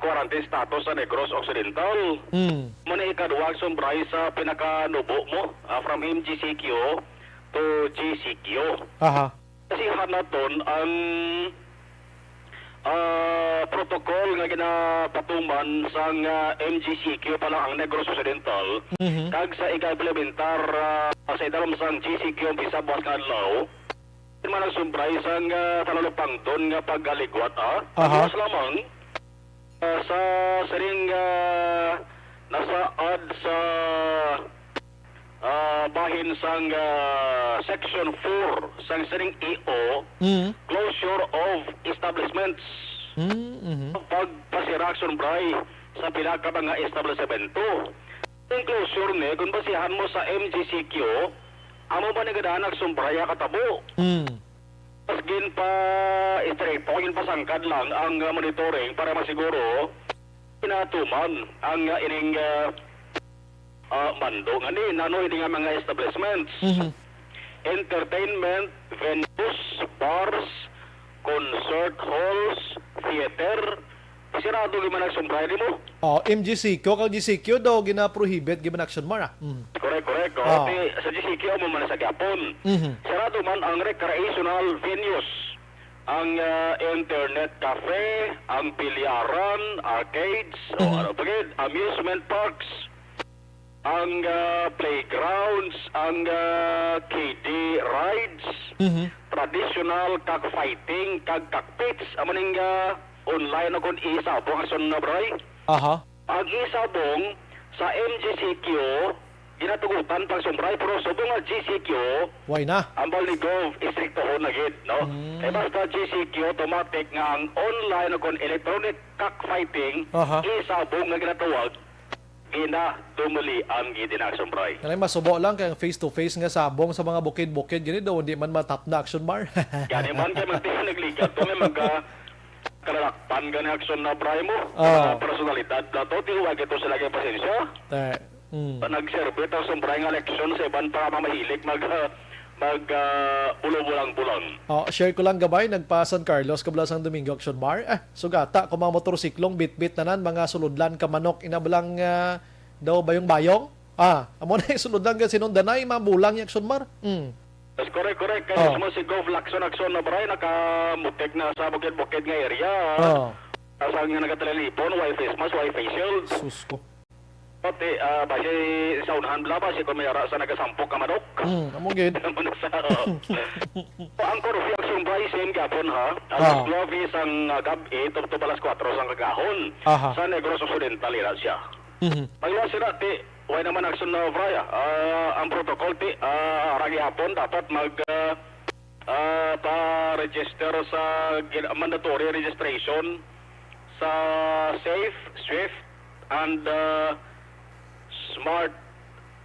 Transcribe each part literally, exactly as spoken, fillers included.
quarantine status sa Negros Occidental. Mm. Mo na ikaduwa, Akson Bry, sa pinakanubo mo, ah, from M G C Q to G C Q. Aha. Kasi hanaton ang, ah, protocol nga ginapatuman sang, ah, M G C Q pa lang ang Negros Occidental, Mhm. kag sa iga-implementar, ah, sa idalom sang G C Q ang bisag buas nga adlaw, man ang sumbray sang, ah, talulupangdon nga pagkaligwat, ah. Aha. Buas lamang, ah, sa sining, ah, nasaad sa, ah, bahin sang, ah, Section four sang sining E O, Mm. closure of establishments. Mm, mhm. Pagpasira, Akson Bry, sa pila ka mga establisemento. Ang closure ni, kung basihan mo sa M G C Q, amo ba ni ganahan, Akson Bry, nga katabo? Mm. Mas ginpa-estrikto, ginpasangkad lang ang, ah, monitoring para masiguro pinatuman ang, ah, ining, ah, ah, mando. Nga ni, nano ini nga mga establishments? Mhm. Entertainment venues, bars, concert halls, theater, sirado gyud man, Akson Bry, di mo? Oh, M G C Q kag G C Q daw gina-prohibit gyud man, Akson Mar, ah. Mm. Correct, correct. Oh, Ah. ti-, sa G C Q mo man sa gihapon. Mhm. Sirado man ang recreational venues, ang, ah, internet cafe, ang bilyaran, arcades, o Mhm. ano pa gid, amusement parks, ang, ah, playgrounds, ang, ah, kiddie rides, Mhm. traditional cockfighting, kag cockpits, amo ning, ah, online o kon isabong, Akson Bry. Aha. Ang isabong sa M G C Q, ginatugutan pang sumbray, pero subong nga G C Q, Why na? ambal ni Gov, istriktohon na gid, no? Mm. Kay basta G C Q, automatic nga ang online o kon electronic cockfighting, Aha. isabong nga ginatawag, ginadumulian gid na, Akson Bry. Kanay masubo lang kay ang face-to-face nga sabong sa mga bukid-bukid gani daw hindi man matapna, Akson Mar. Gani man kay magtihan nagligad to, may magka-, kalalakpan gani, Akson Bry, mo. Ah. Mga personalidad na to, tiwag ito sila kay pasensya. Te, mm. Nagserbi ta, Akson Bry, nga leksyon sa iban pa nga mamahilig mag, ah, mag, ah, bulo-bulang-bulang. Oh, share ko lang gabay, nagpa San Carlos, Cablasan, Domingo, Akson Mar. Eh, sugata, kung mga motorsiklong bitbit tanan, mga sulodlan ka manok, inabalang, ah, daw bayong-bayong. Ah, amo na yung sulodlan ka sinundanay, mabulang yung Akson Mar. Mm. Yes, correct, correct. Kaya Oh. mismo si Gov Lacson Akson na, Bry, nakamutik na sa bukid-bukid nga area. Oh. Asa nga nagatalilipon, why face mask, why face shield? Sus ko. Pati, ah, basi sa unahan bala, basi kung may ara sa nagasampok ka manok. Hmm, amo gid. Naman sa, ang curfew, Akson Bry, same gapon, ha? Alas Ah. nuwebe sang, ah, gab-i, tubtob alas kuwatro sang kagahon. Aha. Sa Negros Occidental, ira siya. Mhm. Pagla sila, ti, why naman, Akson Bry, ah, ang protocol, ti, ah, ara gihapon dapat mag, ah, ah, pa-register sa gin-, mandatory registration sa Safe, Swift, and, ah, Smart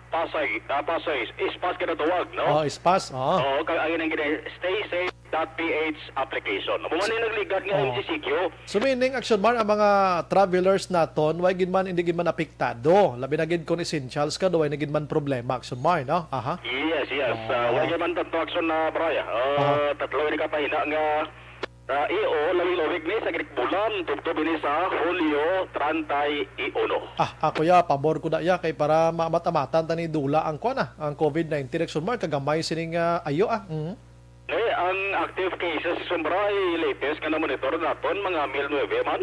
Pasay, ah, Pasay, S-Pass ginatawag, no? Oh, S-Pass, oh. Oo, kag ang ilang gina-, stay safe dot P H application. Amo man ni nagligad nga Oh. M G C Q. So, meaning, Akson Mar, ang mga travelers naton, way gid man, hindi gid man apektado. Labi na gid kung essentials ka, do, way na gid man problema, Akson Mar, no? Aha. Yes, yes. Ah. Ah, wala man tanto, Akson Bry. Ah, Aha. tatlo ini ka pahina nga, ah, E O, lawig-lawig ni sa ginikbulan, tubtob ini sa Hulyo treinta y uno. Ah, ako ya, pabor ko na ya, kay para maamat-amatan ta ni dula ang kuan, ah, ang COVID nineteen, Akson Mar, kagamay sining, ah, ayo, ah. Mhm. Eh, ang active cases, Akson Bry, latest nga na-monitor naton, mga mil nuebe man.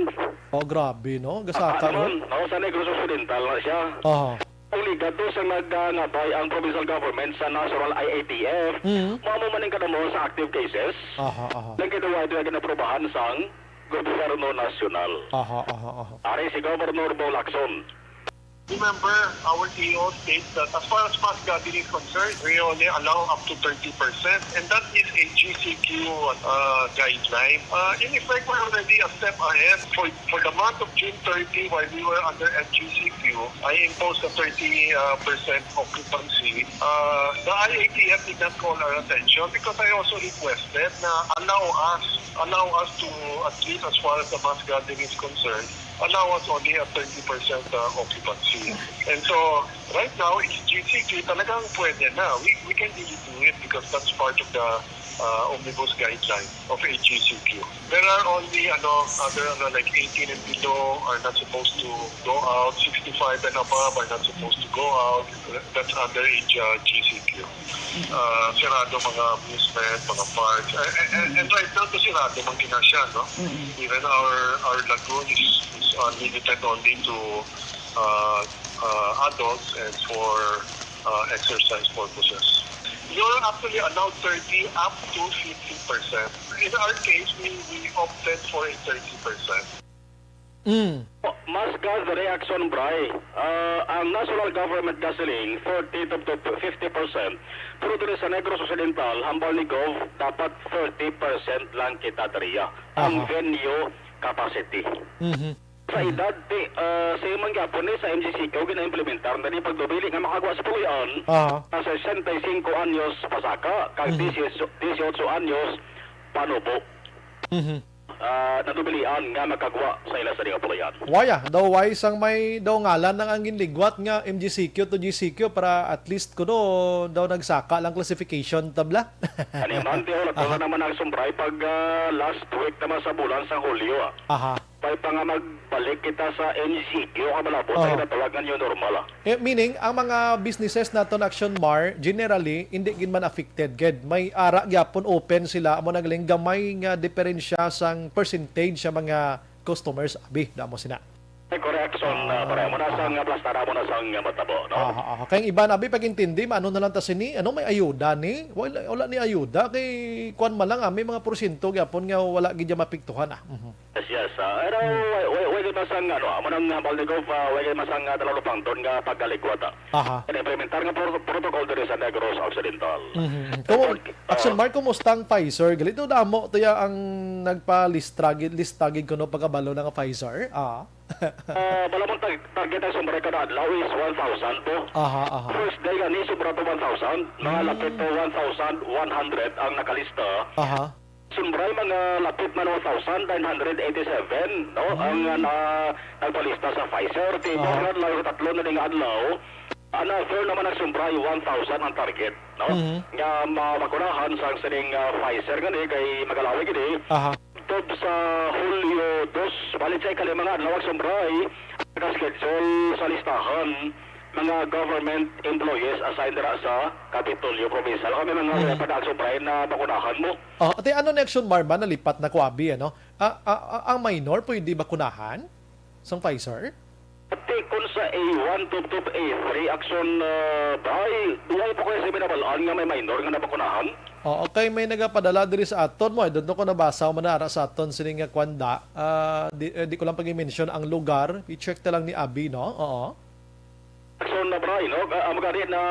Oh, grabe, no? Gasaka, Ah, ano no? man, no, sa Negros Occidental na siya. Aha. Ang ligad to sa nagangabay ang provincial government sa National I A T F, Mm. mao man ang kadamo sa active cases. Aha, aha. Nang ginawa ito ang ginaprobahan sang gobyerno nasyonal. Aha, aha, aha. Ari si Governor Bo Lacson. Remember, our E O states that as far as mass gathering is concerned, we only allow up to thirty percent, and that is a G C Q, uh, guideline. Uh, in effect, we're already a step ahead. For, for the month of June thirty, while we were under M G C Q, I imposed a thirty, uh, percent occupancy. Uh, the I A T F did not call our attention because I also requested na allow us, allow us to, at least as far as the mass gathering is concerned, allow us only at twenty percent, uh, occupancy. And so, right now, it's G C Q, talagang pwede na. We, we can really do it because that's part of the, uh, omnibus guideline of A G C Q. There are only, ano, other, ano, like, eighteen and below are not supposed to go out, sixty-five and above are not supposed to go out. That's under A G C Q. Uh, sirado mga amusement, mga parks. And, and, and right now, to sirado man gina siya, no? Even our, our lagoon is, is, uh, limited only to, uh, uh, adults and for, uh, exercise purposes. You're actually allowed thirty up to fifty percent. In our case, we, we opted for a thirty percent. Mm. Mas gas the reaction, Bray. Ah, ang national government gasoline, forty to fifty percent. Pero diri sa Negros Occidental, hambal ni Gov, dapat thirty percent lang kita diriya. Ang Aha. venue capacity. Mhm. Sa edad, ti, ah, sa imong gyapon ni sa M G C Q, gina-implementar na ni pagdubili nga makagwa sa puloy-an Aha. sa sesenta y cinco anyos pasaka, kag Mhm. dieciocho, dieciocho anyos panubo. Mhm. Ah, nadubilian nga makagwa sa ila sa nga puloy-an. Why ah? Daw why sang may daw ngalan nang ang ginligwat nga M G C Q to G C Q para at least kuno daw nagsaka lang classification tabla. Ani man, tiyo, Aha. naman ang sumbray pag ah, last week naman sa bulan sa Hulyo. Ah. Aha. May pa nga magbalik kita sa M G C Q nga malabot Oo. sa ginatawag nga new normal. Ah. Eh, meaning, ang mga businesses naton, Action Mar, generally, hindi gid man affected gid. May ara gyapon open sila, amo nagling gamay nga diferensya sang percentage sa mga customers abi, damo sina. Ay, correction, ah, Ah, pare. Muna ah. sang ah, plastar, muna sang ah, matabo, no? Aha, aha. Kay ang iban abi pag-intindi, ano na lang ta sini? Ano may ayuda ni? Wala, wala ni ayuda kay kuan man lang ah, may mga porsyento gyapon nga wala gid dyan mapiktuhan ah. Mhm. Yes, yes. Ah, pero Hmm. way, way, way gid man sang, ano, amo nang hambal ni Gov, ah, way gid man sang ah, talalupang doon nga pagkaligwat, ah. Aha. Implementar nga pro- protocol diri sa Negros Occidental. Mhm. Kumu- Pag- Action ah, Mark, kumusta ang Pfizer? Gali to damo to ya ang nagpalista gid, lista gid kuno pagkabalo na nga Pfizer. Ah. Ah, bala mong tar- target ang sumbray kada adlaw is one thousand po. Aha, aha. First day gani, sobra to one thousand. Mga Hmm. lapit to one thousand one hundred ang nakalista. Aha. Sumbray, mga lapit man one thousand nine hundred eighty-seven, no? Hmm. Ang ah, na, nagpalista sa Pfizer. Tipos Aha. nga adlaw, tatlo na ning adlaw. Another naman ang sumbray, one thousand ang target, no? Mhm. Nga mabakunahan sa sining ah, Pfizer gani kay magalawi gini. Aha. Tub sa Hulyo dos, balik sa ikalima nga adlaw ang sumbray, naka-schedule sa listahan mga government employees assigned dira sa Kapitolyo Provincial. Kami mga Mhm. mm. Padaan sumbray na bakunahan mo. Oh, ate, ano na Action Mar ba? Nalipat na ko abi, ano? Ah, ah, ah, ang minor pwede bakunahan sang Pfizer? Ate, kung sa A one to, to A three action, ah, bay, duway pa ko sa binabalaan nga may minor nga nabakunahan. Oo, kay may nagapadala diri sa aton mo. I don't know kung nabasa mo na ara sa aton sini nga kwanda. Ah, di, eh, di ko lang pag-mention ang lugar. I-check ta lang ni Abi, no? Oo. Action na, Bray, no? Ka- Amo gani na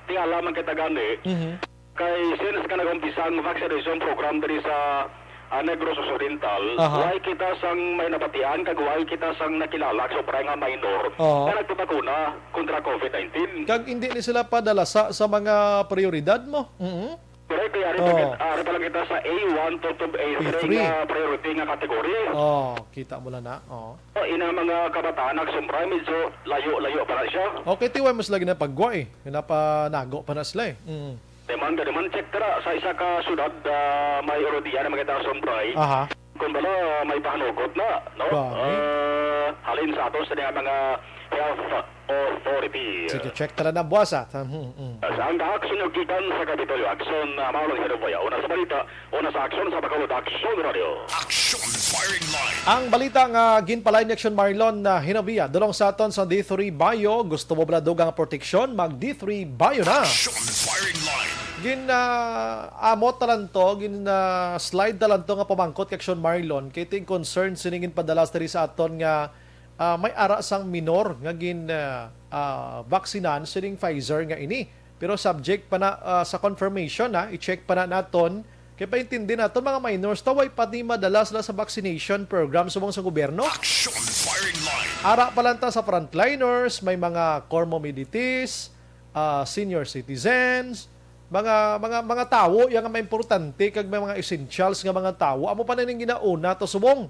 tingala man kita gani. Mhm. Kay since ka nag-umpisa ang vaccination program diri sa ah, Negros Occidental, Aha. why kita sang may nabatian kag why kita sang nakilala sa sobra nga minor Oo. nga nagpabakuna kontra COVID nineteen? Kag hindi ni sila padala sa, sa mga prioridad mo. Mhm. Pero kaya ari Oo. pa gid- ari pa lang kita sa A one to, to A three A three. Nga priority nga category. Oh, kita mo lang na. Oh. O, ina mga kabataan nagsumbray, medyo layo-layo pa na siya. Okay, tiway mas lagi na pagwa eh. Napanago pa na sila eh. Mm. Deman ka deman, check tara sa isa ka syudad, ah, may Herodian na makita ang sumbray. Aha. Kung bala, may pahanugot na, no? Grabe. Ah, halin sa ato sa mga health authority. Sige, check tala na buwas ah. Hmm, hmm. Sa ang action yung gikan sa Kapitolyo, action na Marlon Herobaya. Una sa balita, una sa action sa Bacolod Action Radio. Action Firing Line. Ang balita nga ginpalain ni Action Marlon na Hinabia, dulong sa aton sa D three Bayo, gusto mo ba na dugang proteksyon? Mag D three Bayo na! Action Firing Line. Gin ah, amot talanto, gin ah, slide talanto nga pamangkot kay Action Marlon, kay ting concern sining ginpadala diri sa aton nga ah, may ara sang minor nga gin ah, ah, baksinan sining Pfizer nga ini. Pero subject pa na ah, sa confirmation na, i-check pa na naton. Kay paintindi naton mga minors, taway pa di madala sila sa vaccination program subong sa gobyerno. Action Firing Line. Ara pa lang ta sa frontliners, may mga comorbidities, ah, senior citizens, mga mga mga tawo yang nga importante kag may mga essentials nga mga tawo. Amo pa na ning ginauna to subong.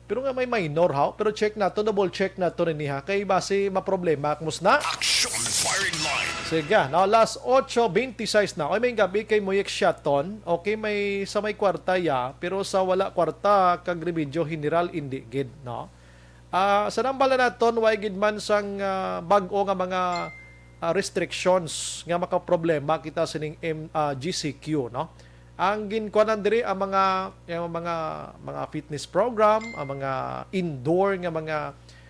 Pero nga may minor ha, pero check nato, double check nato rin ha. Kay basi maproblema kmus na. Action Firing Sige, no, last otso veintiséis na. Oy, may gabi kay Moyek Shaton. Okay, may sa may kwarta ya, pero sa wala kwarta kag remedyo general, indi gid, no? Ah, sa nambala naton, way gid man sang, ah, bag-o nga mga, ah, restrictions nga makaproblema kita sining M-, ah, G C Q, no? Ang ginkuanan diri ang mga, ang mga, mga fitness program, ang mga indoor nga mga,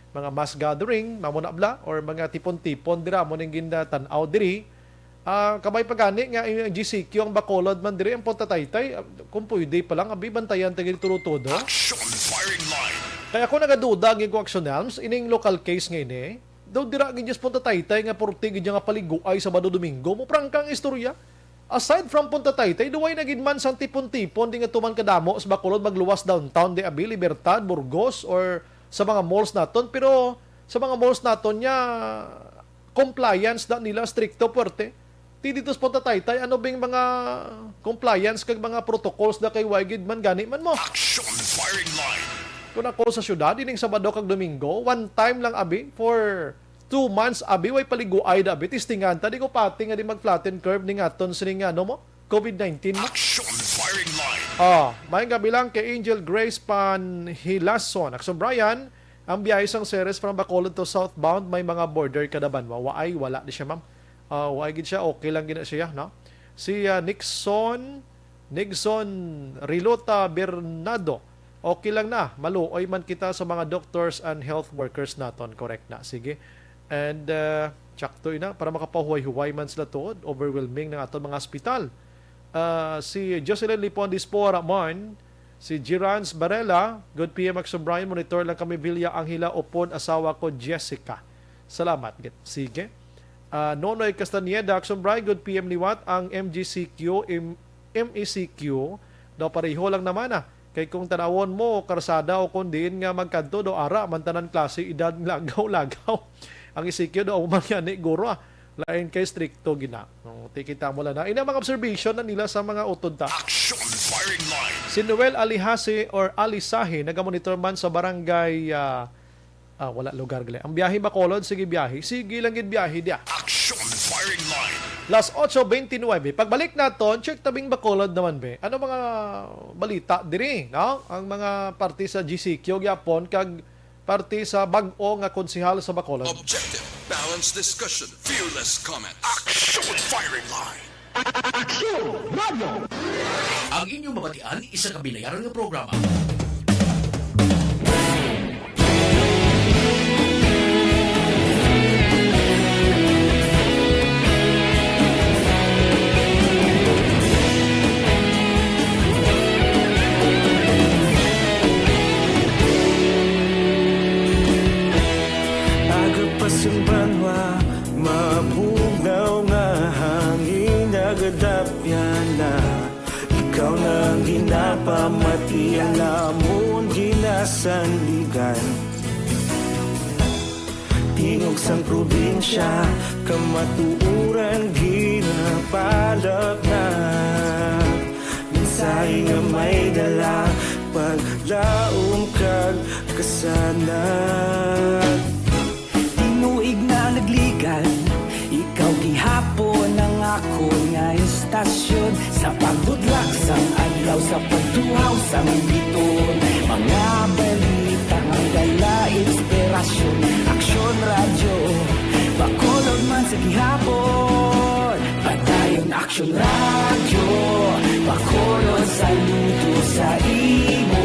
mga mass gathering, mamo na bala, or mga tipon-tipon dira, amo ning ginatan-aw diri. Ah, kabay pa gani nga ang G C Q ang Bacolod man diri, ang Punta Taytay, ah, kung pwede pa lang, abi, bantayan ta gid todo-todo. Action firing line. Kaya ako nagaduda, ang ko Action Elms, ining local case nga ini, daw dira gid sa Punta Taytay nga purti gid nga paliguay Sabado Domingo, mo prangka ang istorya. Aside from Punta Taytay, duway na gid man sang tipon-tipon di nga tuman kadamo sa Bacolod, magluwas downtown, di abi, Libertad, Burgos, or sa mga malls naton. Pero sa mga malls naton niya, compliance na nila stricto, puwerte. Ti dito sa Punta Taytay, ano bing mga compliance kag mga protocols na kay way gid man gani man mo? Action firing line. Kung ako sa syudad, ining Sabado kag Domingo, one time lang, abi, for two months, abi, way paliguay da, abi, testingan ta, di ko pati nga di mag-flatten curve ning aton sining, ano mo, covid nineteen mo. Action firing line. Ah, may gabi lang kay Angel Grace Panhilason. Akson Brian, ang biyahe sang Ceres from Bacolod to southbound, may mga border kada banwa. Waay, wala di siya, ma'am. Ah, waay gid siya, okay lang gid na siya, no? Si, ah, Nixon, Nixon Rilota Bernardo, okay lang na, maluoy man kita sa mga doctors and health workers naton. Correct na, sige. And, ah, tsakto ina, para makapahuway-huway man sila tuod, overwhelming ng aton mga hospital. Ah, si Jocelyn Lipon Dispora man, si Girans Barela, good P M Action Brian, monitor lang kami, Villa Angela, upod asawa ko, Jessica. Salamat. Sige. Ah, Nonoy Castañeda, Action Brian, good P M liwat, ang M G C Q, M-, M E C Q, daw pareho lang naman, ah. Kay kung tanawon mo, karsada o kung diin nga magkadto, daw ara man tanan klase, edad, lagaw-lagaw. Ang E C Q daw man gani, guro, ah. Lain kay stricto gina. No, ti kita mo lang na. Ina mga observation na nila sa mga utod ta. Action firing line. Si Noel Alihase or Alisahe, nagamonitor man sa barangay, ah, ah, wala lugar gali. Ang biyahe Bacolod, sige biyahe. Sige lang gid biyahe diya. Action firing line. Las otso veintinuebe. Pagbalik naton, check tabing Bacolod naman, be. Ano mga balita diri, no? Ang mga parte sa G C Q gyapon kag parte sa bag-o nga konsehal sa Bacolod. Objective, balanced discussion, fearless comments. Action firing line. Action Radio. Ang inyong mabatian, isa ka binayaran nga programa. Aga pa sang banwa, mabugnaw nga hangin, nagadapyan na. Ikaw na ang ginapamati, ang amon ginasandigan. Tingog sang probinsya, kamatuoran ginapalapnag. Mensahe nga may dala, paglaom kag kasanag. Tinuig na nagligad, ikaw gihapon ang akon nga estasyon. Sa pagbutlak sang adlaw, sa pagtuhaw sang biton, mga balita nga dala inspirasyon. Aksyon Radyo, Bacolod man sa gihapon. Padayon Aksyon Radyo, Bacolod, saludo sa imo.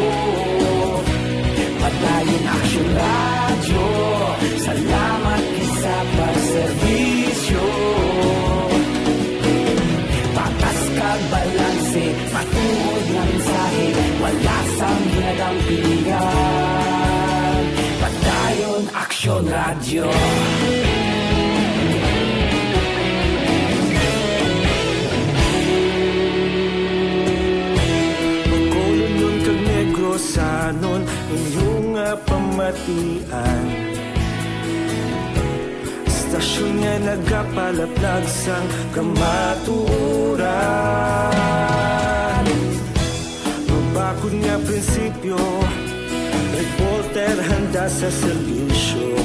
Padayon Aksyon Radyo, salamat gid sa pagserbisyo. Patas kag balanse, matuod nga mensahe, wala sang ginadampingan. Padayon Aksyon Radyo. Bacolodnon kag Negrosanon, inyo nga pamatian. Estasyon nga nagapalaplag sang kamatuoran. Mabakod nga prinsipyo, reporter handa sa serbisyo.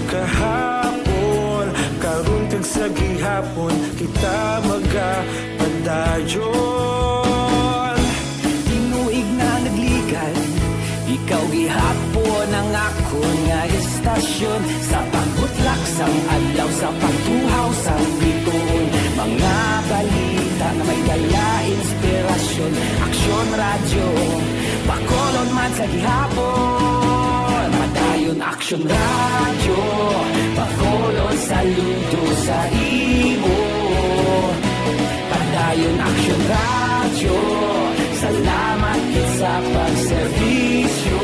Kahapon, karon, Sa gihapon kita magapadayon. Tinuig na nagligad, ikaw gihapon ang akon nga istasyon. Sa pagbutlak sang adlaw, sa pagtuhaw sang bituon, mga balita nga may dala inspirasyon. Aksyon Radyo, Bacolod man sa gihapon. Padayon Aksyon Radyo, Bacolod, saludo sa imo. Padayon Aksyon Radyo, salamat gid sa pagserbisyo.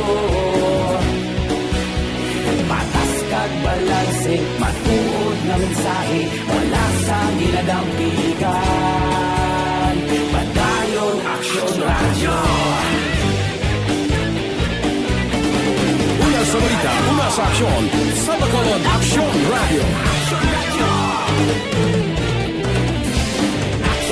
Patas kag balanse, matuod nga mensahe, wala sang ginadampigan. Padayon Aksyon Radyo. Una sa balita, una sa aksyon, sa Bacolod Aksyon Radyo.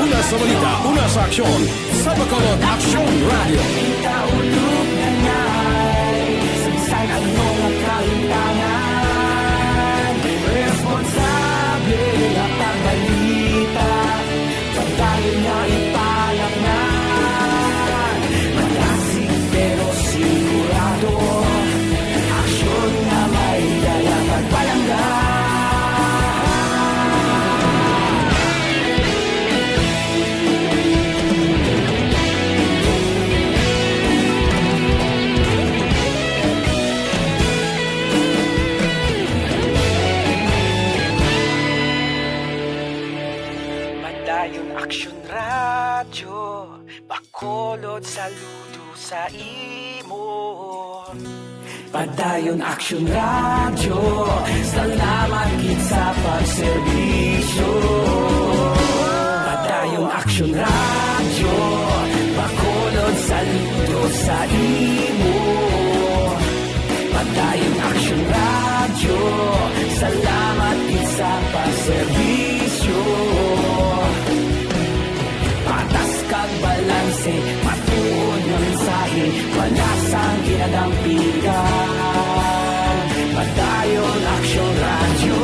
Una sa balita, una sa aksyon, sa Bacolod Aksyon Radyo. Kita ulog na ngay, saysay ano nga kahintangan, responsable nga pagbalita. Padayon nga ipalaknag, malasig pero sigurado. Aksyon nga may dala pagpalangga. Padayon Aksyon Radyo, Bacolod, saludo sa imo. Padayon Aksyon Radyo, salamat gid sa pagserbisyo. Padayon Aksyon Radyo, Bacolod, saludo sa imo. Padayon Aksyon Radyo, salamat gid sa pagserbisyo. Patas kag balanse, matuod nga mensahe, wala sang ginadampigan. Padayon Aksyon Radyo.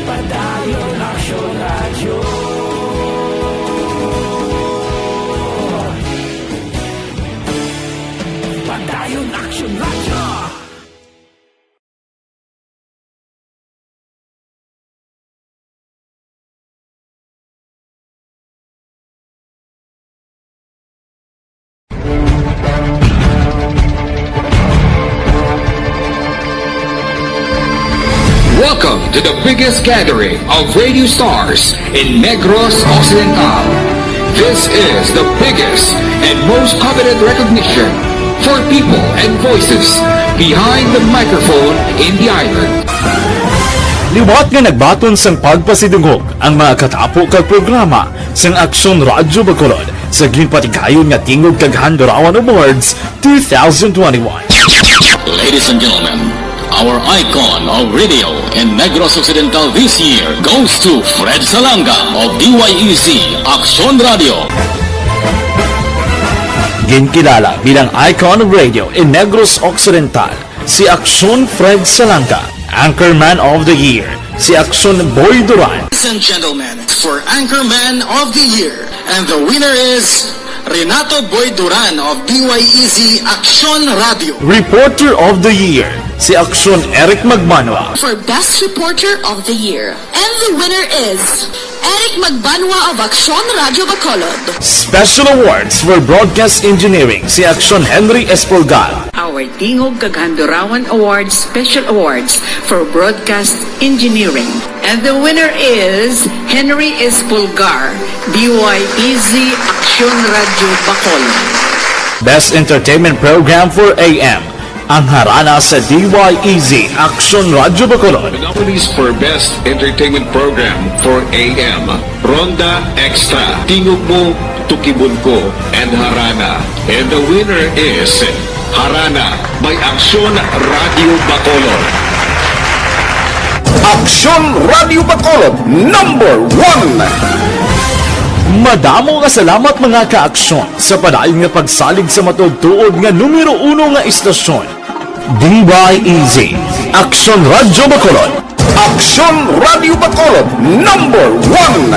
Padayon Aksyon Radyo. Padayon Aksyon Radyo. Welcome to the biggest gathering of radio stars in Negros Occidental. This is the biggest and most coveted recognition for people and voices behind the microphone in the island. Liwat nga nagbaton sang pagpasidungog ang mga katapo kag programa sang Aksyon Radyo Bacolod sa ginpatigayon nga Tingog kag Handurawan Awards two thousand twenty-one. Ladies and gentlemen, our icon of radio in Negros Occidental this year goes to Fred Salanga of D Y E Z Aksyon Radio. Ginkilala bilang icon of radio in Negros Occidental si Aksyon Fred Salanga, Anchorman of the Year si Aksyon Boy Duran. Ladies and gentlemen, for Anchorman of the Year, and the winner is Renato Boy Duran of D Y E Z Aksyon Radio. Reporter of the Year si Aksyon Eric Magmanwa. For Best Reporter of the Year, and the winner is Eric Magbanwa of Aksyon Radyo Bacolod. Special Awards for Broadcast Engineering si Aksyon Henry Espolgar. Our Tingog kag Handurawan Awards Special Awards for Broadcast Engineering. And the winner is Henry Espolgar, D Y E Z Aksyon Radyo Bacolod. Best Entertainment Program for A M, ang Harana sa D Y E Z Aksyon Radyo Bacolod. The nominees for Best Entertainment Program for A M, Ronda Extra, Tingog Mo, Tukibon Ko, and Harana. And the winner is Harana by Aksyon Radyo Bacolod. Aksyon Radyo Bacolod, number one. Madamo nga salamat, mga ka-Aksyon, sa padayon nga pagsalig sa matuod-tuod nga numero uno nga istasyon. D Y E Z, Aksyon Radyo Bacolod. Aksyon Radyo Bacolod, number one.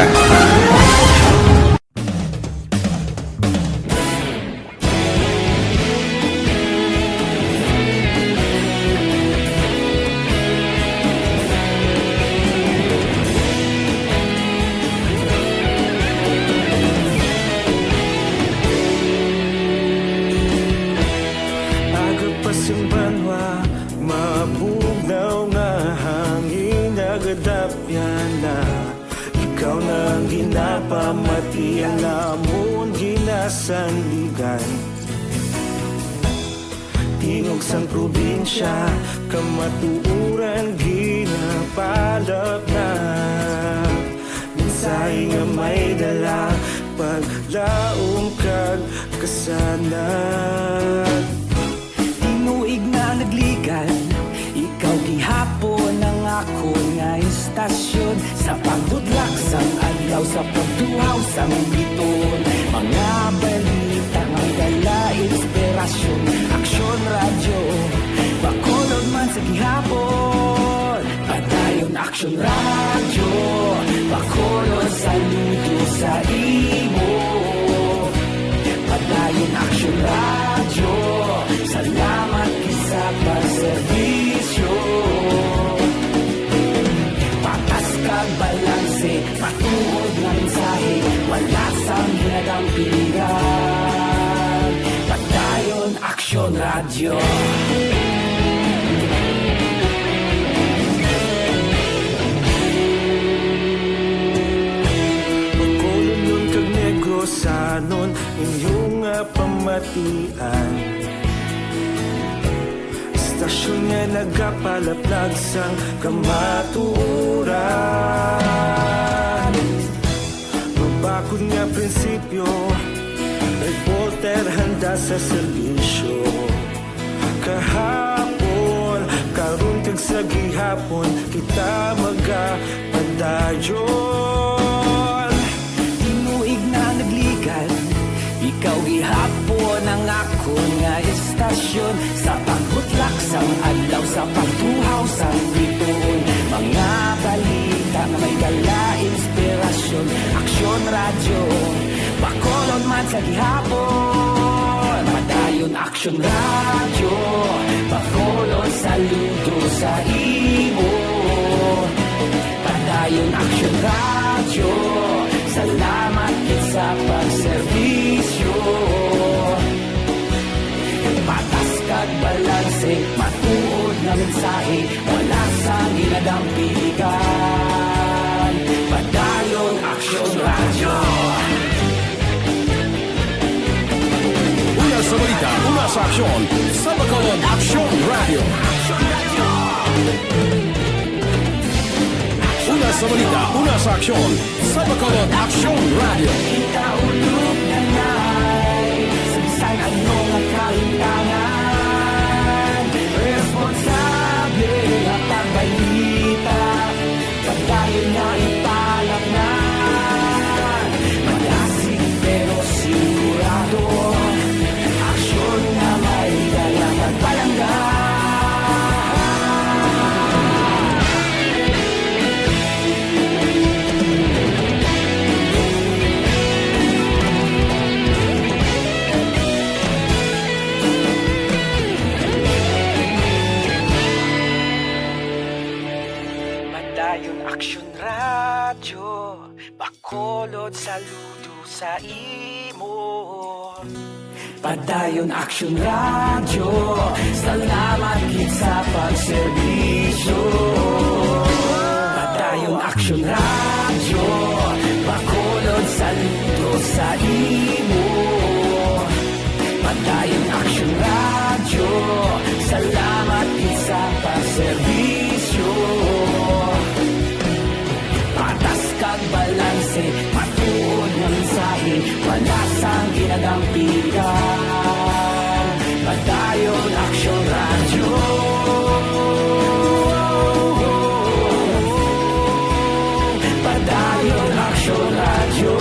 Aga pa sing banwa, mabugnaw nga hangin nagadapyan na. Ikaw na ang ginapamati, ang amon ginasandigan. Tingog sang probinsya, kamatuoran ginapalap na. Mensahe nga may dala, paglaom kag kasanag. Tinuig na nagligan, ikaw gihapon ang akon nga istasyon. Sa pagbutlak sang adlaw, sa pagtuhaw sang biton, mga balita nga may dala inspirasyon. Aksyon Radyo, Bacolod man sa gihapon. Padayon Aksyon Radyo, Bacolod, saludo sa imo. Padayon Aksyon Radyo, salamat gid sa pagserbisyo. Patas kag balanse, matuod nga mensahe, wala sang ginadampigan. Padayon Aksyon Radyo. Bacolodnon kag Negrosanon, inyo nga pamatian. Istasyon nga nagapalaplag sang kamatuoran. Mabakod nga prinsipyo, reporter handa sa serbisyo. Kahapon, karon kag sa gihapon, kita magapadayon. Tinuig na nagligan, ikaw gihapon ang akon nga istasyon. Sa pagbutlak sang adlaw, sa pagtuhaw sang biton, mga balita nga may dala inspirasyon. Aksyon Radyo, Bacolod man sa gihapon. Padayon Aksyon Radyo, Bacolod, saludo sa imo. Padayon Aksyon Radyo, salamat gid sa pagserbisyo. Patas kag balanse, matuod nga mensahe, wala sang ginadampigan. Padayon Aksyon Radyo. Una sa balita, una sa aksyon, sa Bacolod Aksyon Radyo. Una sa balita, una sa aksyon, sa Bacolod Aksyon Radyo. Kita ulog na nay, sa bisan ano nga kahintangan, responsable nga pagbalita. Padayon na ipalapnan, malasig pero sigurado. Aksyon nga may dala nga palangga. Padayon Aksyon Radyo, Bacolod, saludo sa imo. Padayon Aksyon Radyo, salamat gid sa pagserbisyo. Padayon Aksyon Radyo, Bacolod, saludo sa imo. Padayon Aksyon Radyo, salamat gid sa pagserbisyo. Patas kag balanse, matuod nga mensahe, wala sang ginadampigan. Padayon Aksyon Radyo. Padayon Aksyon Radyo.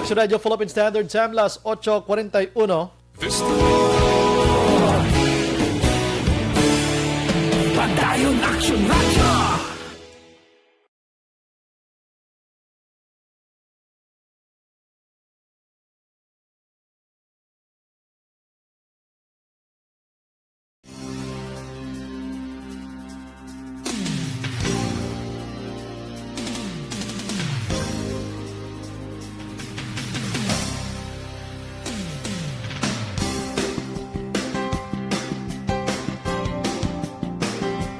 Aksyon Radyo Philippine Standard Time, las ocho cuarenta y uno. Vista. Dayon Action Radyo.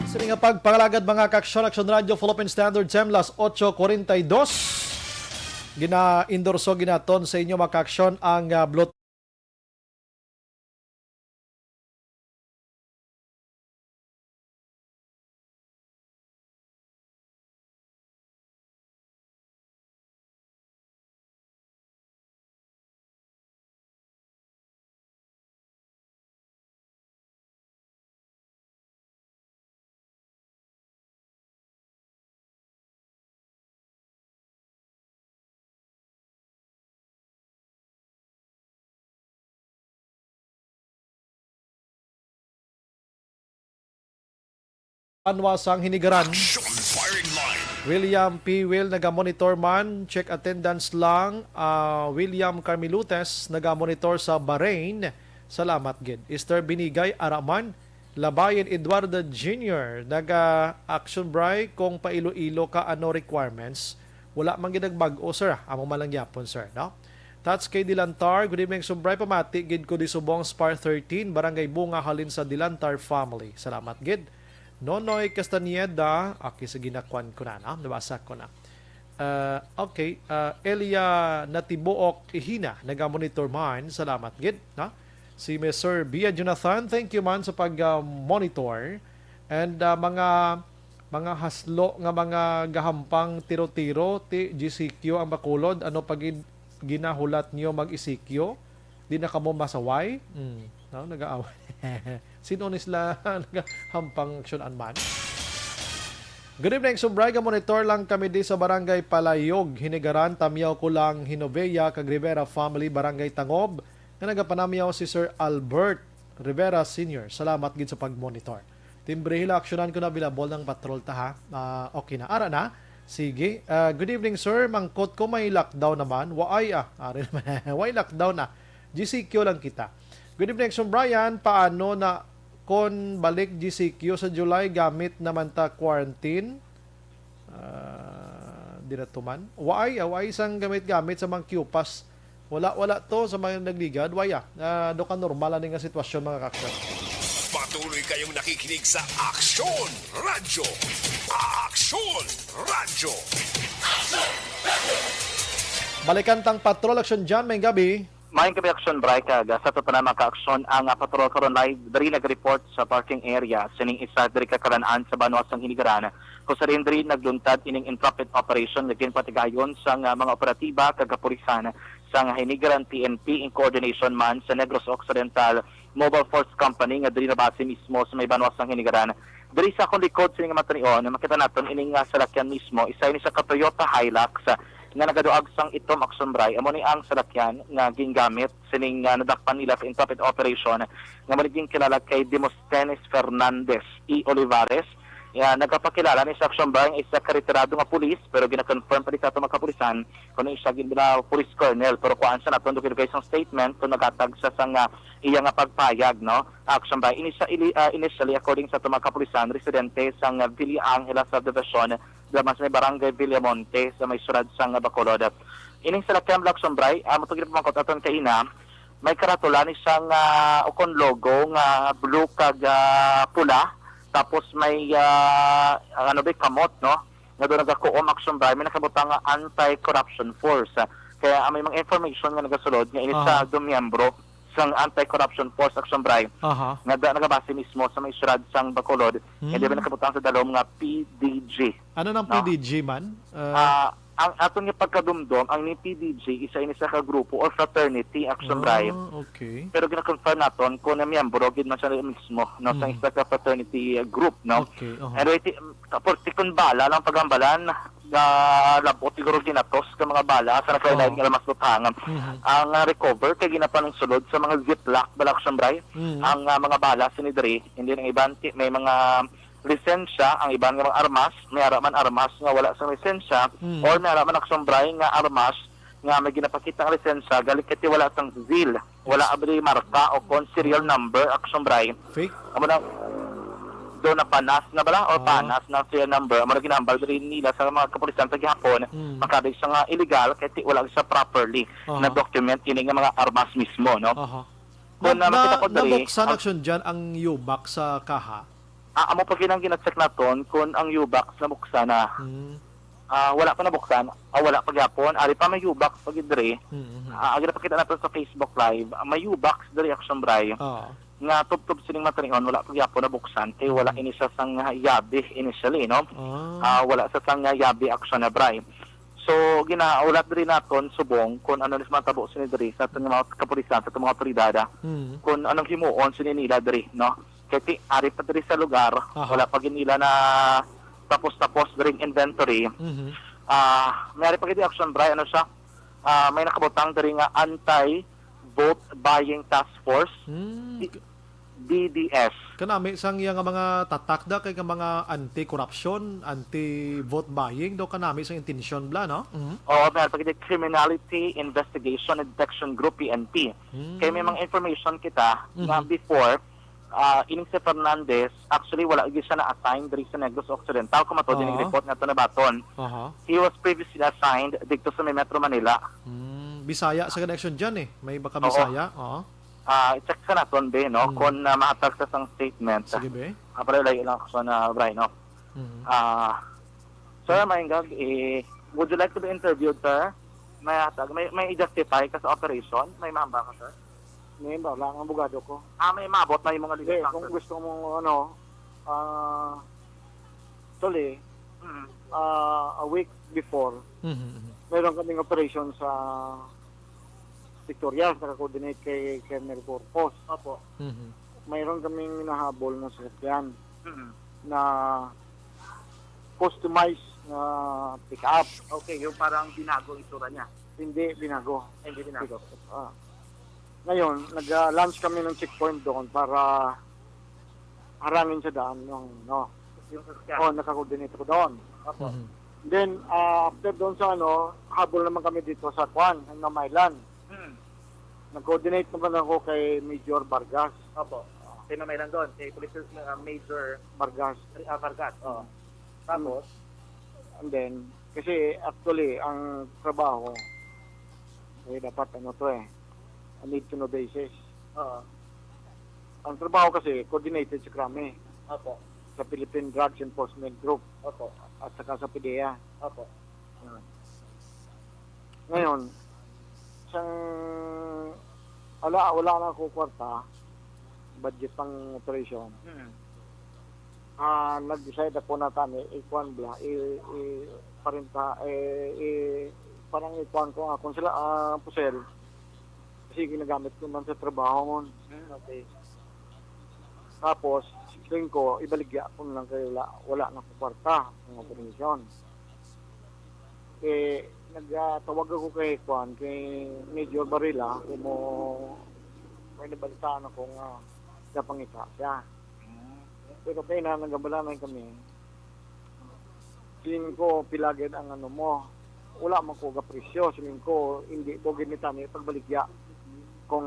Sini nga pagpangalagad, mga ka-aksyon, Aksyon Radyo, Philippine Standard Time, las ocho cuarenta y dos. Gina-endorso ginaton sa inyo, mga ka-aksyon, ang, ah, Bluetooth. Banwa sang Hinigaran. Action Firing Line. William P. Will nagamonitor man, check attendance lang. Ah, William Carmelutes nagamonitor sa Bahrain. Salamat gid. Easter Binigay Araman, Labayan Eduardo Junior, naga-action bry kung pa Iloilo ka, ano requirements? Wala man gid nagbag-o, sir. Amo man lang gyapon, sir, no? Tats K D Lantar, good evening, Sumbray. Pamati gid ko di subong sa Par thirteen, Barangay Bunga, halin sa Dilantar family. Salamat gid. Nonoy Castañeda, okay, sige, nakuan ko na, no? Nabasa ko na. Ah, okay, ah, Elia Natibuok Ihina, naga-monitor man. Salamat gid, no? Si Mister Bia Jonathan, thank you man sa pag, ah, monitor. And, ah, mga, mga haslo nga mga gahampang tiro-tiro, ti G C Q ang Bacolod, ano pa gid ginahulat niyo mag-E C Q? Di na kamo masaway? Hmm, no, nag-aaway. Sino ni sila nagahampang aksyon man? Good evening, Sumbray. Ga-monitor lang kami di sa Barangay Palayog, Hinigaran, Tamyaw, Kulang, Hinovea, kag Rivera family, Barangay Tangob, nga nagapanamyaw si Sir Albert Rivera Senior. Salamat gid sa pag-monitor. Timbre hila, aksyonan ko na, available ng patrol ta, ha. Ah, okay na. Ara na. Sige. Ah, good evening, sir. Mangkot ko, may lockdown naman. Waay, ah. Ari naman. Way lockdown, ah. G C Q lang kita. Good evening, Action Brian. Paano na kon balik G C Q sa July? Gamit naman ta quarantine. Ah, di na to man. Waay, ah, waay sang gamit-gamit sa mga Q-Pass. Wala, wala to sa mga nagligad. Waay, ah. Ah, do ka normal ani nga sitwasyon, mga kaksyon. Patuloy kayong nakikinig sa Aksyon Radyo. Aksyon Radyo. Balikan tang patrol, Aksyon John, may gabi. Maayong gabi, Aksyon Bry, kag, ah, sa ato pa na mga kaaksyon, ang, ah, patrol karon live diri nag-report sa parking area sining isa diri ka kalan-an sa banwa sang Hinigaran, kung sa diin diri nagluntad ining intrepid operation nga ginpatigayon sang, ah, mga operatiba kag kapulisan sang Hinigaran P N P in coordination man sa Negros Occidental Mobile Force Company nga diri nabase mismo sa may banwa sang Hinigaran. Diri sa akong likod sini nga matanion, makita naton ining, ah, salakyan mismo, isa ini sa ka Toyota Hilux, ah, nga nagaduag sang itom, Aksyon Bry. Amo ni ang salakyan nga gingamit sining, ah, nadakpan nila sa intrepid operation nga mao ni ginkilala kay Demosthenes Fernandez E. Olivares. Ya, nagapakilala ni sa Aksyon Bry nga isa ka retirado nga pulis, pero gina-confirm pa ni sa ato mga kapulisan kung ano siya gin-, na police colonel. Pero kuhaan sa naton dugay-dugay sang statement kung naghatag sa, sa nga iya nga pagpayag, no? Action by initially, ah, initially, according sa ato mga kapulisan, residente sang Villa Angela Subdivision, dira man sa may barangay Villamonte, sa may siyudad sang Bacolod. Ining salakyan, Black Sombray, ah, matong ginapamangkot aton kaina, may karatula ni sang, ah, ukon logo nga blue kag, ah, pula, tapos may, ah, ano ba, kamot, no? Nga doon nagakuom, Action Bry, may nakabutang nga Anti-Corruption Force. Kaya, ah, may mga information nga nagasulod nga ini sa Aha. miyembro sang Anti-Corruption Force, Action Bry, Aha. nga da, nagabase mismo sa may siyudad sang Bacolod, Mm. hindi ba nakabutang sa dalom nga P D G. Ano nang No? P D G man? Uh, Ah, ang aton nga pagkadumdom, ang ni P D G, isa ini sa ka grupo or fraternity, Action Bry. Ah, okay. Pero gina-confirm naton kung na miyembro gid man siya mismo, no, sa Mm. isa ka fraternity, uh, group, no? Okay, aha. Anyway, ti-, tapos ti kun bala lang pagambalan, nga labot siguro ginatos ka mga bala sa nagkalain Oo. nga lamas lutangan. Mhm. Ang, ah, recover kay ginapanungsulod sa mga ziplock bala, Action Bry. Mhm. Ang, ah, mga bala sini diri, hindi nang iban, ti-, may mga lisensya, ang iban nga mga armas, may ara man armas nga wala sang lisensya, Mm. or may ara man, Action Bri, nga armas nga may ginapakita ang lisensya, gali kay ti wala sang seal, wala abri marka o kon serial Ah. number, Action Bri. Fake? Amo na, do na panas na bala, or Ah. panas na serial number, amo na ginahambal diri nila sa mga kapulisan sa gihapon, Mm. makabig siya nga illegal, kay ti wala siya properly Aha. na document ini nga mga armas mismo, no? Aha. Kung Na, na makita na, ko diri, nabuksan, ang Action Jan, ang U-box sa kaha? Ah, amo pa gid ang gina-check naton kung ang U-box nabuksan na. Hmm. Ah, wala pa nabuksan. Ah, wala pa gyapon. Ari pa may U-box pa gid diri. Mm, mm. Ah, ang ginapakita naton sa Facebook Live, ah, may U-box diri, Action Bri. Oo. Nga tubtob sining matinion, wala pa gyapon nabuksan. Kay wala Mm. ini siya sang, ah, yabi initially, no? Ah. Ah, wala sa sang, ah, yabi, Action na, Bri. So, ginaulat diri naton subong kung ano ni matabo sini diri sa aton nga mga kapulisan, sa aton mga otoridad, ah, Mm. kung anong himuon sini nila diri, no? Kay ti, ari pa diri sa lugar, Aha. wala pa gid nila na tapos-tapos diri ang inventory. Mhm. Ah, may ari pa gid Action Bri, ano siya? Ah, may nakabutang diri nga anti-vote buying task force. Hmm. Di-, B D S. Kanami sang iya nga mga tatak da kay nga mga anti-corruption, anti-vote buying, daw kanami sang intensyon bla, no? Mhm. Oo, meron pa gid Criminality Investigation and Detection Group, P N P. Hmm. Kay may mga information kita nga Mhm. before, ah, ining si Fernandez, actually, wala gyud siya na-assign diri sa Negros Occidental, kung matuod ining Oo. report nga to nabaton. Aha. He was previously assigned dito sa may Metro Manila. Hmm, Bisaya sa connection dyan eh. May baka Oo. Bisaya, oo. Ah, i-check sa naton, be, no? Hmm. Kung, ah, mahatag sa sang statement. Sige, be. Ah, pero layo lang ako sa na, Bri, no? Mhm. Ah, Sir, maingag, eh, would you like to be interviewed, sir? May hatag, may, may i-justify ka sa operation? May mahambal ka, sir? May mahambal lang ang abogado ko. Ah, may maabot na yung mga legal Hindi, doctor. Kung gusto mo, ano, ah, actually, Mm. ah, a week before, Mhm, mhm. meron kaming operation sa Victorias, naka-coordinate kay Colonel Corpus. Opo. Mhm. Mayroon kaming nahabol na sasakyan Mm. na customized na pick-up. Okay, yung parang binago ang itsura niya. Hindi binago. Ay, hindi binago. Pick-up. Ah. Ngayon, nag-launch kami ng checkpoint doon para harangin sa daan yung, no. Yung sasakyan. Oh, naka-coordinate ko doon. Opo. Mhm. Then, ah, after doon sa, ano, habol naman kami dito sa Kwan, ang Mamaylon. Hmm. Nag-coordinate naman ako kay Major Vargas. Opo. Kay Mamaylon doon, kay Police, ah, Major Vargas. Ah, Vargas, oo. Hmm. Tapos? And then, kasi actually, ang trabaho, eh, dapat ano to eh, a need to know basis. Oo. Ang trabaho kasi, coordinated sa krami. Opo. Sa Philippine Drugs Enforcement Group. Opo. At saka sa PDEA. Opo. Ah. Ngayon, sang, ala, wala na ako kwarta, budget pang operation. Mm. Ah, nag-decide ako na tani, ikuan bla, i, i, parinta, eh, i, parang ikuan ko nga, kung sila, ah, pusel, kasi ginagamit ko man sa trabaho mo. Mm, okay. Tapos, siling ko, ibaligya ko na lang kay wala, wala na ko kwarta, ang operation. Eh, nagtawag ako kay, kuan, kay Major Barila, kung mo, may nabalitaan ako nga napangita siya. Pero kaya na, nagabalanan kami. Siling ko, pila gid ang ano mo. Wala man ko gapresyo. Siling ko, hindi ko gid ni tani pagbaligya kung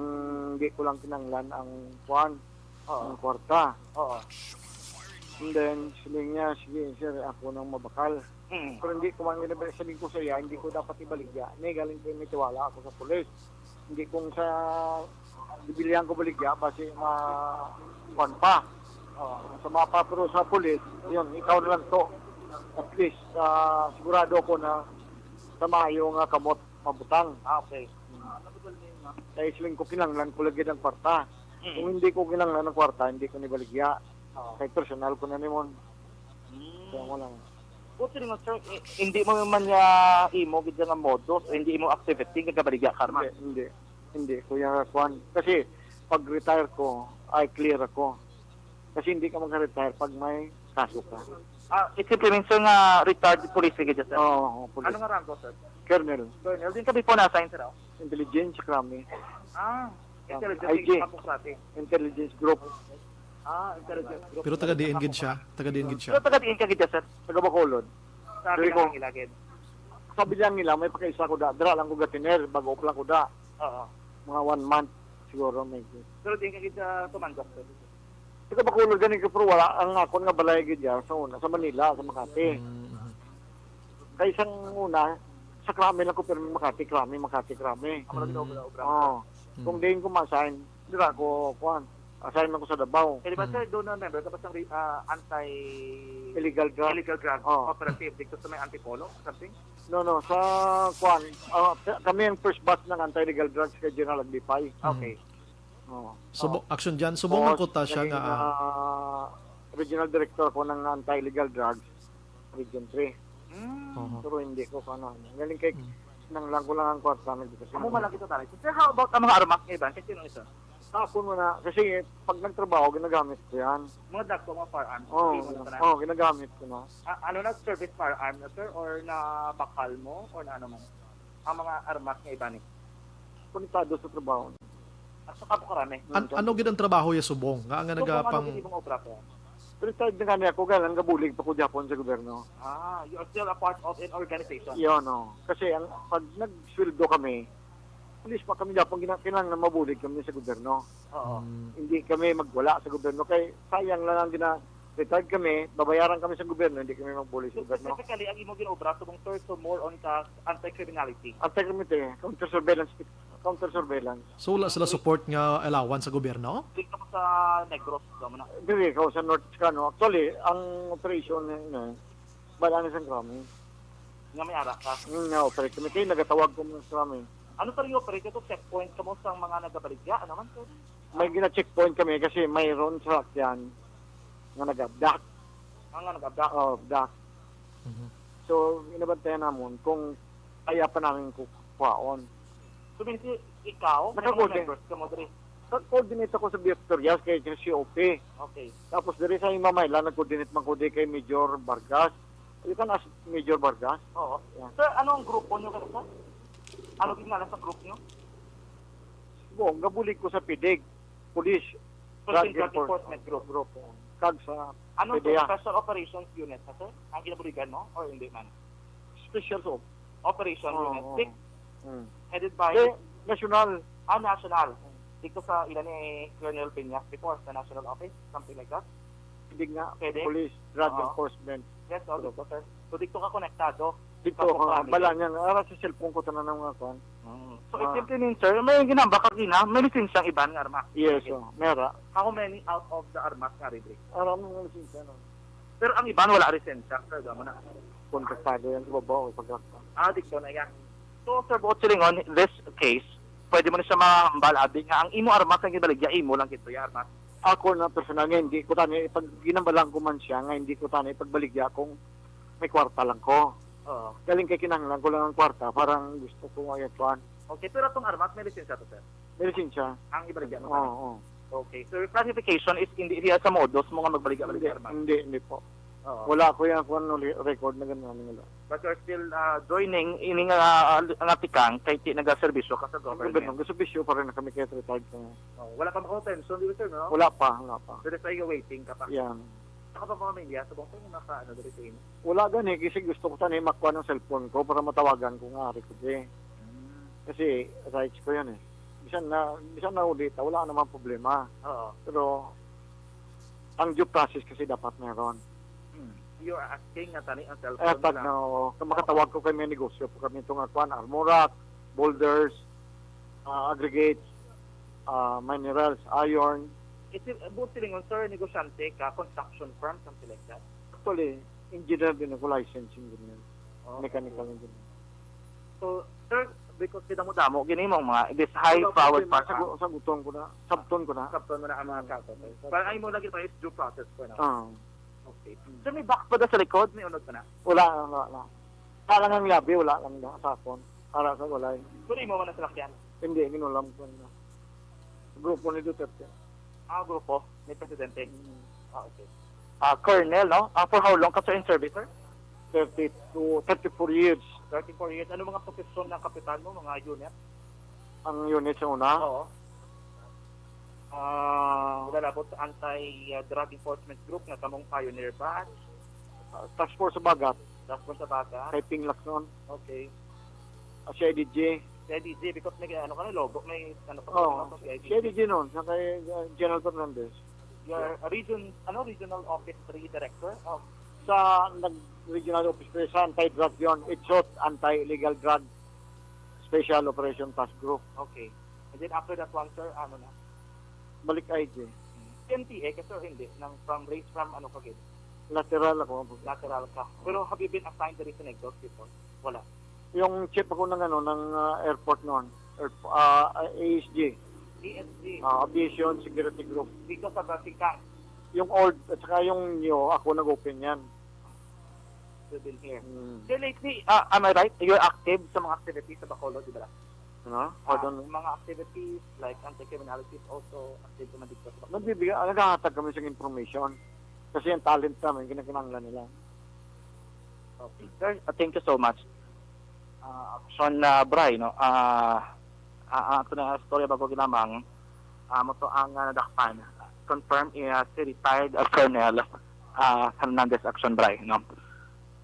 di ko lang kinahanglan ang, kuan, Oo. ang kwarta. Oo. And then, siling niya, "Sige, sir, ako nang mabakal." Mm. Pero hindi ko man ginabaligya. Siling ko sa iya, hindi ko dapat ibaligya. Ni galing ko may tiwala ako sa pulis. Hindi kung sa bibilyan ko baligya, basi ma-, kuwan pa. Oo. Sa mga pa, pero sa pulis, yun, ikaw na lang to. At least, ah, sigurado ako na sa maayo nga kamot mabutang. Ah, okay. Kaya siling ko, kinahanglan ko lagi ng kwarta. Mm. Kung hindi ko kinahanglan ng kwarta, hindi ko nibaligya. Oo. Kay personal ko na nimon. Mm. Kaya mo lang. Buti naman, sir, i-, hindi mo man niya imo gid nga modus, o hindi imo activity, gagabaligya ka man. Hindi, hindi. Hindi, kuya, kuwan. Kasi pag retire ko, ay clear ako. Kasi hindi ka mag-retire pag may kaso ka. Ah, it simply means, sir, nga retired police ka dyan, sir? Oo, oo, police. Ano nga rango, sir? Colonel. Colonel, din ka before na-assign, sir, oh? Intelligence, Krami. Ah, Krami. Intelligence, I G. Kapos dati. Intelligence group. Ah, intelligence group. Pero taga diin gid siya? Taga diin gid siya? Pero taga diin ka gid, sir? Taga Bacolod. Sa Diri ko. Bilangin nila gid. Sa Bilangin nila, may pakaisa ko da. Dira lang ko gatiner, bago pa lang ko da. Oo. Mga one month siguro, maybe. Pero diin ka gid sa Tumandok, sir? Taga Bacolod gani ko, pero wala ang akon nga balay gid diya sa una, sa Manila, sa Makati. Mm. Kay sang una, sa Krami lang ko, pero Makati, Krami, Makati, Krami. Amo lagi na obra-obra. Oo. Mm. Kung diin ko ma-assign, dira ko, kuan, assign ako sa Davao. Kaya di ba, Mm. sir, doon na member ka pa sa, ah, anti- Illegal drug. Illegal drug Oo. Operative dito sa may Antipolo, something? No, no, sa, kuan, ah, ka-, kami ang first batch ng anti-illegal drugs kay General Aglipay. Okay. Oo. So, Oo. bo-, action dyan, subong Tapos, ang kota siya naging, nga, ah, ah, regional director ko ng anti-illegal drugs, Region three. Mm. Oho. Pero hindi ko, ano, galing kay Mm. nang lang ko lang ang kwarta, nagdikasyon. Amo man lang kita, taray. Sir, how about ang mga armas nga iban? Kasi nung isa? Sa ako mo na, kasi pag nagtrabaho, ginagamit ko yan. Mga dagko, mga firearms, Oo, hindi mo na gina-, tanan? Oo, ginagamit ko na. Ah, ano na, service firearm na, sir? Or na bakal mo? Or na ano man? Ang mga armas nga iban eh? Konektado sa trabaho. At saka po karami. An-, ano gid ang trabaho ya subong? Nga, nga So, kung ano nagapang- gid imong obra po? Retired na gani ako, kaya lang gabulig pa ko gyapon sa gobyerno. Ah, you are still a part of an organization? Yun, no. Kasi ang, pag nagsweldo kami, at least pa kami gyapon gina-, kailangan mabulig kami sa gobyerno. Oo. Mm. Hindi kami magwala sa gobyerno. Kay sayang lang ang gina-, retired kami, babayaran kami sa gobyerno, hindi kami magbulig sa So, gobyerno. Specifically, ang imo ginobra subong, sir, so more on ka anti-criminality? Anti-criminality, counter surveillance, counter surveillance. So, wala sila support nga allowance sa gobyerno? Dito ko sa Negros, daw mo na. Diri ko sa North Chicano. Actually, ang operation na, na, bala ni sa Krami. Nga may ara ka? Mm, na-operate kami. Kaya nagatawag ko mo sa Krami. Ano pa rin yung operate ito? Checkpoint ka mo sa mga nagabaligya? Ano man, sir? May gina-checkpoint kami kasi mayroon sa sakyan nga nag-abduct. Ang nga nag-abduct? Oh, abduct. Mhm. So, inabantayan namon kung kaya pa namin ku-, kuhaon. So, meaning, ikaw, may mga Nakakoordin-, members ka mo diri? Nag-coordinate ako sa Victorias kay, kay C O P. Okay. Tapos diri sa Imamayla, nag-coordinate man ko di kay Major Vargas. You can ask Major Vargas. Oo. Yeah. Sir, ano ang grupo nyo, sir? Ano gingalan sa group nyo? Bo, gabulig ko sa pidig, Police Drug Drug Enforcement Enforcement Group. Group, oh. Kag sa Anong PDEA. Special Operations Unit na, sir? Ang ginabuligan mo or hindi man? Special Op. Operation Oo, Unit oo. six, Hmm. headed by Eh, national. Ah, national. Dito sa ila ni Colonel Peñas before sa national office, something like that? Hindi nga, Pwede? Police, Drug Oo. Enforcement. Yes, oh, Group. Dito, sir. So, dito ka konektado. Dito, Sa ah, kumpanya. Bala niya nga, ara sa cellphone ko tanan ang mga kwan. Mm. So, Ah. Simple ning, sir, may ginamba ka gina, may lisensyang iban nga arma? Yes, Okay. oh, mera. How many out of the armas nga ari diri? Ara mo nga lisensya, no? Pero ang iban wala lisensya, sir, damo na. Kontraktado yan sa babaw, pagkakta. Ah, dito na yan. So, sir, buot silingon, this case, pwede mo na siya mahambal, abi, nga ang imo armas, ang gibaligya, imo lang gito, ya armas. Ako na personal nga, hindi ko tani, pag ginambalan ko man siya, nga hindi ko tani, pagbaligya kung may kwarta lang ko. Oo. Galing kay kinahanglan ko lang ang kwarta, parang gusto ko nga yan, kuan. Okay, pero itong armas, may lisensya to, sir? May lisensya. Ang ibaligya mo Oo, pa? oo. Okay, so your classification is hindi diya sa modus mo nga magbaligya-baligya Hindi, armas? hindi, hindi po. Oo. Wala ko yan, kung ano, li-, record na ganun, ano, wala. But you're still, ah, joining ini nga, ah, nga tikang kay ti nagaserbisyo ka sa Ang government. Gobyerno, gaserbisyo pa rin na kami kaya retired ko. Oh, wala pa mo pension, di ba, sir, no? Wala pa, wala pa. Pero sa iyo, waiting ka pa. Yan. Saka pa pamilya, sa bangko yung naka, ano, dali sa inyo? Wala gani, kasi gusto ko tani makuha ng cellphone ko para matawagan ko nga ari ko di. Hmm. Kasi rights ko yan eh. Bisan na, bisan na uli ta, wala namang problema. Oo. Pero, ang due process kasi dapat meron. Hmm. You're asking nga tani ang cellphone Eh, pag nila. na, oo, kung makatawag ko kay may negosyo po kami ito nga kuan, armor rack, boulders, ah, aggregates, ah, minerals, iron. Ito, buot silingon, sir, negosyante ka, construction firm, something like that? Actually, engineer din ako, licensed engineer, Oh, mechanical okay. engineer. So, sir, because kita mo damo, gini mo mga, this high Wala powered problema, firearm. sagu-, saguton ko na, sabton ko na. Sabton mo na ang mga kaso, sir. Mm, Para ay mo lagi pa is due process po, no? Ah. Okay. Sir, may box pa da sa likod, may unod pa na? Wala, wala, wala. Wala lang ang labi, wala lang na sa akon. Para sa walay. Pero imo man ang salakyan? Hindi, ginulam ko na. Grupo ni Duterte. Ah, grupo ni Presidente. Mm. Ah, okay. Ah, Colonel, no? Ah, for how long ka, sir, in service, sir? Thirty-two, thirty-four years. Thirty-four years. Ano mga posisyon ng kapitan mo, mga unit? Ang unit sa una? Oo. Ah, Labot sa anti-drug enforcement group nga kamong pioneer batch. Ah, Task Force Habagat. Task Force Habagat. Kay Ping Lacson. Okay. Ah, C I D G. C I D G, because may ano ka na, logo, may ano ka Oo, na, C I D G. C I D G noon, sa kay, uh, General Fernandez. Your region, ano, regional office three director? Oh. Sa nag-, regional office three, sa anti-drug yun. It's short, Anti-Illegal Drug Special Operation Task Group. Okay. And then after that one, sir, ano na? Balik I G. P N P A ka, sir, hindi? Nang from, race from, ano ka, gid? Lateral ako. Lateral ka. Pero have you been assigned diri sa Negros before? Wala. Yung chief ako ng, ano, ng, ah, airport noon. Air-, ah, A S G. A S G. Ah, Aviation Security Group. Because of the tingkad. Yung old at saka yung new, ako nag-open yan. You've been here. Hmm. So lately, ah, am I right? You're active sa mga activities sa Bacolod, di ba? Ano? Ah, Pardon? Mga activities like anti-criminality is also active naman dito sa Bacolod. Nagbibigay, ah, naghahatag kami sa information. Kasi ang talent namin, kinakinanglan nila. Okay. Sir, uh, thank you so much. Ah, Action, ah, Bri, no? Ah, ah, ah, ato na istorya bago ginamang, ah, mo to ang, ah, nadakpan. Confirm, eh, ah, si retired, ah, Colonel, ah, Hernandez, Action, Bri, no?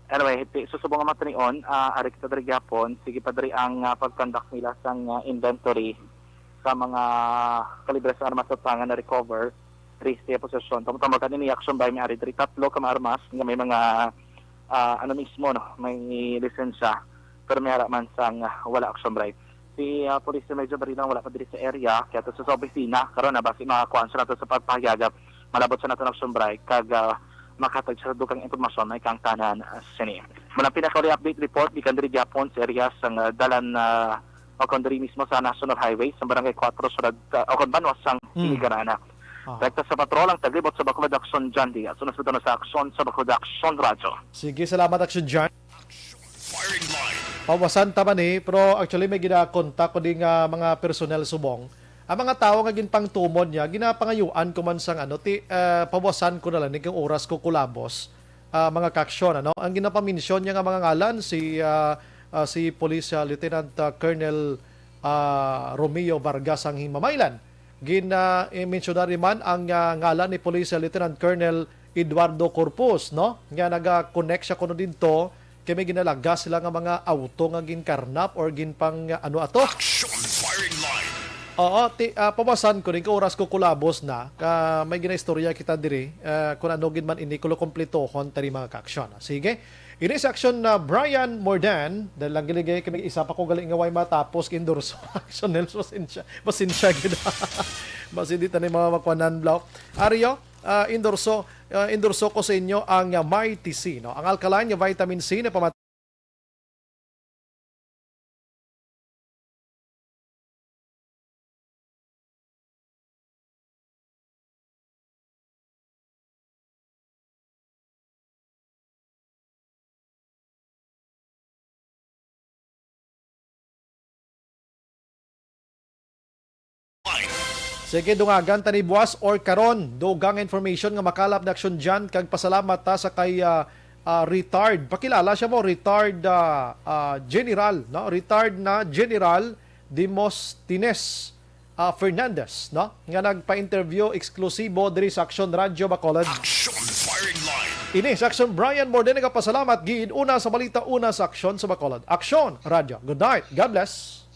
Anyway, ti-, susubong nga matanion, ah, ari kita diri gyapon. Sige pa diri ang, ah, pag-conduct nila sang, ah, inventory sa mga kalibre sa armas sa nga na-recover diri sa iya posesyon. Tamo-tamo gani ni Action Bri, may ari diri tatlo ka mga armas nga may mga, ah, ano mismo, no, may lisensya, pero may ara man sang, ah, wala, Action Bri. Si, ah, Police Major Barilang wala pa diri sa area, kaya to sa opisina karon na basi makakuan siya nato sa pagpahayag. Malabot sa nato, Action Bri, kag, ah, makahatag siya sa dugang impormasyon may kang tanan, ah, sini. Muna pinakauli update report gikan diri gyapon sa area sang, ah, dalan, ah, o kon diri mismo sa National Highway sa Barangay Cuatro, Siyudad, ah, o kon Banwa sang Mm. Inigarana. Ah. Rekta sa patrol ang taglibot sa Bacolod Action, John Diaz. Una sa sa Action sa Bacolod Action Radyo. Sige, salamat, Action John. Firing line. Pawasan ta man ni, pero actually may ginakontak ko di nga mga personnel subong. Ang mga tawo nga ginpangtumon niya, ginapangayuan ko man sang ano, ti, ah, pawasan ko na lang ni kung oras ko kulabos, ah, mga kaaksyon, ano? Ang ginapaminsyon niya nga mga ngalan, si, ah, ah, si Police, ah, Lieutenant, ah, Colonel, ah, Romeo Vargas ang Himamaylan. Gin, ah, eh, mensyona rin man ang, ah, ngalan ni Police Lieutenant Colonel Eduardo Corpus, no? Nga naga-connect siya kuno didto, kay may ginalaga sila nga mga auto nga ginkarnap or ginpang, ah, ano ato? Action firing line. Oo, ti-, ah, pawasan ko rin, kay oras ko kulabos na, ka may ginaistorya kita diri, ah, kung ano gid man ini, kulo kumpletohon tani mga kaaksyon. Sige, Ini sa aksyon na Brian Mordan, dahil lang giligay kami isa pa ko gali nga way matapos endorso aksyon, Nels, pasensya. Pasensya gid. Basi di tayo mga makwanan, Blau. Ario, ah, endorso, ah, endorso ko sa inyo ang, ah, Mighty C, no? Ang alkaline nga vitamin C na pamat- Sige, dungagan ta ni buwas or karon. Dugang information nga makalap na aksyon dyan. Kag pasalamat ta sa kay, ah, ah, retired. Pakilala siya mo, retired, ah, ah, general, no? Retired na General Demosthenes, ah, Fernandez, no? Nga nagpa-interview eksklusibo diri sa Aksyon Radyo Bacolod. Action Firing Line. Ini sa Aksyon, Brian Morden, nagapasalamat gid. Una sa balita, una sa aksyon sa Bacolod. Aksyon Radyo. Good night. God bless.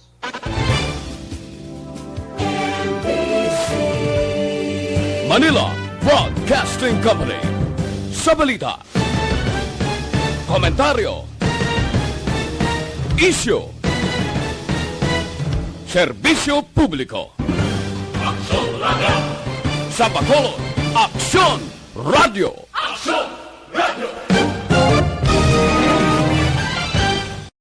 Manila Broadcasting Company. Sa balita, komentaryo, isyu, serbisyo publiko. Aksyon Radyo. Sa Bacolod, Aksyon Radyo. Aksyon!